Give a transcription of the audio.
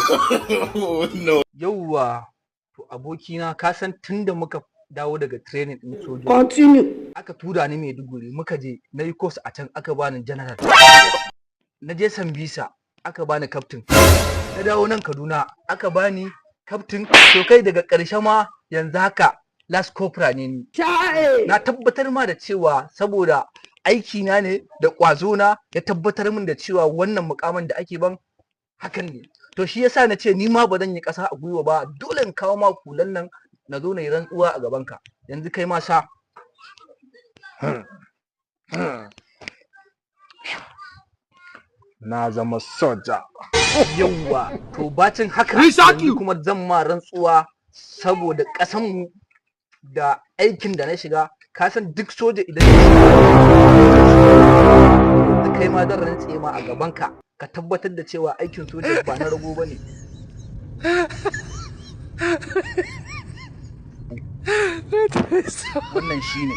No. Yauwa, to abokina, ka san tun da muka dawo daga training din sojoji, Continue. aka tura ni Maiduguri, muka je na yi course a can, aka bani general. Na je Sambisa, aka bani captain. Na dawo nan Kaduna, aka bani captain. To kai, daga ƙarshe ma yanzu haka lance corporal ne ni. Chai. Na tabbatar ma da cewa saboda aiki na ne da ƙwazo na ya tabbatar min da cewa wannan mukamin da ake ban hakan ne. To shi yasa na ce ni ma ba zan yi ƙasa a gwiwa ba, dole in kawo ma hulan nan, na zo na yi rantsuwa a gaban ka. Yanzu kai ma sa. Na zama soja. Yawwa, to bacin haka yanzu kuma zan ma rantsuwa saboda ƙasanmu da aikin da na shiga. Ka san duk soja idan ya shiga, yanzu kai ma zan rantse ma a gabanka, ka tabbatar da cewa aikin soja ba na rago ba ne. Wannan shine.